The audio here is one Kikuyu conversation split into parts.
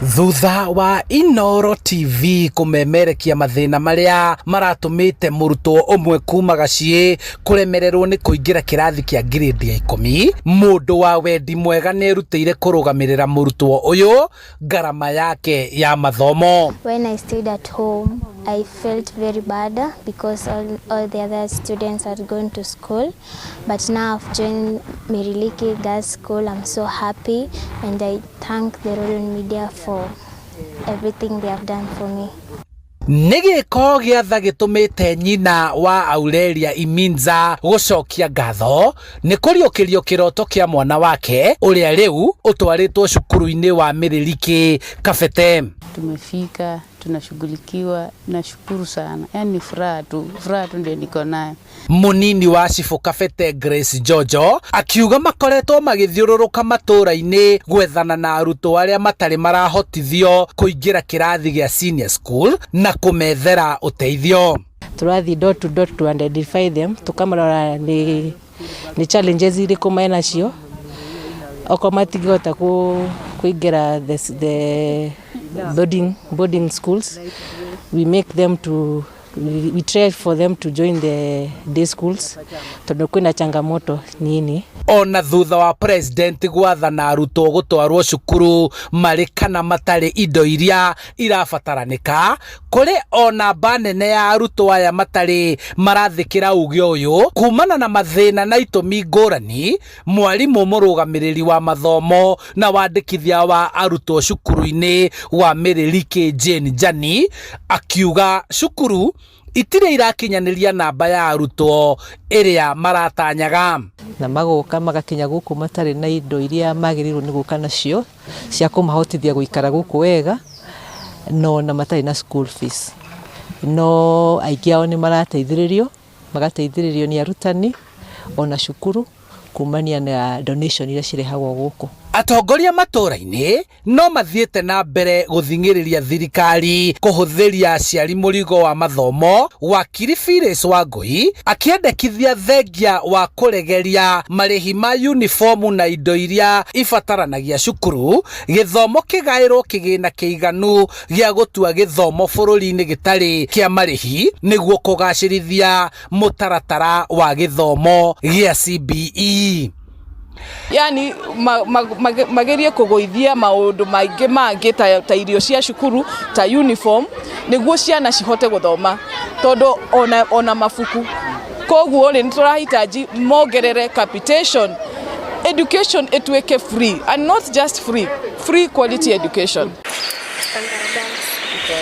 Thutha wa Inooro TV kũmemerekia mathĩna marĩa maratũmĩte mũrutwo ũmwe kuma Gaciĩ kũremererwo nĩ kũingĩra kĩrathi kĩa ngirĩndi ya 10, mũndũ wa wendi mwega nĩerutĩire kũrũgamĩrĩra mũrutwo ũyũ ngarama yake ya mathomo. When I stayed at home, I felt very bad because all the other students had gone to school. But now I've joined Miriliki Girls School. I'm so happy and I thank the Royal Media for everything they have done for me. Nĩ gĩko gĩa tha gĩtũmĩte nyina wa Aurelia Iminza gũcokia ngatho nĩ kũriũkĩrio kĩroto kĩa mwana wake ũrĩa rĩu ũtwarĩtwo cukuru-inĩ wa Mĩrĩrikĩ Kabete. Tumefika, tunashughulikiwa, nashukuru sana. Yaani ni furaha tu ndio niko nayo. Munini wa cibũ Kabete Grace Jojo akiuga makoretwo magĩthiũrũrũka matũra-inĩ gwethana na arutwo arĩa matarĩ marahotithio kũingĩra kĩrathi gĩa senior school na kũmethera ũteithio. Tũrathiĩ door to door to identify them, tũkamarora nĩ challenges irĩkũ menacio, okorwo matingĩhota kũingĩra the boarding schools, we make them to we try for them to join the day schools tondũ kwĩna changamoto nini. Ona thutha wa president gwathana arutwo gũtwarwo cukuru marĩ kana matarĩ indo iria irabataranĩka, kũrĩ o namba nene ya arutwo aya matarĩ marathĩkĩra uge ũyũ kumana na mathĩna na itũmi ngũrani. Mwarimũ mũrũgamĩrĩri wa mathomo na wandĩkithia wa arutwo cukuru-inĩ wa Mĩrĩrikĩ Jane Jani akiuga cukuru itirĩ irakinyanĩria namba ya arutwo ĩrĩa maratanyaga. Na magoka magakinya gũkũ matarĩ na indo iria magĩrĩirwo nĩ gũka nacio cia kũmahotithia gũikara gũkũ wega, no na matarĩ na school fees, no aingĩ ao nĩ marateithĩrĩrio, magateithĩrĩrio nĩ arutani ona cukuru kumania na donation iria cirehagwo gũkũ. Atongoria matũra-inĩ no mathiĩte na mbere gũthing'ĩrĩria thirikari kũhũthĩria aciari mũrigo wa mathomo. Wakiri Phyllis Wangũi akĩendekithia thengia wa kũregeria marĩhi ma uniform na indo iria ibataranagia cukuru, gĩthomo kĩgaĩrwo kĩgĩna kĩiganu gĩa gũtua gĩthomo bũrũri-inĩ gĩtarĩ kĩa marĩhi nĩguo kũgacĩrithia mũtaratara wa gĩthomo gĩa CBE. Yani magerie kũgũithia maũndũ maingĩ mangĩ ta irio cia cukuru, ta uniform, nĩguo ciana cihote gũthoma, tondũ ona mabuku. Koguo rĩ, nĩ tũrahitaji mongerere capitation, education ĩtuĩke free, and not just free, free quality education.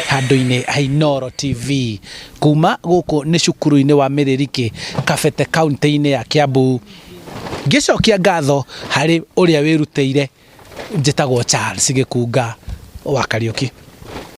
Handũ-inĩ ha Inooro TV kuma gũkũ nĩ cukuru-inĩ wa Mĩrĩrikĩ Kabete, kaunti-inĩ ya Kiambu, ngĩcokia ngatho harĩ ũrĩa wĩrutĩire. Njĩtagwo Charles Gĩkunga wa Kariũki.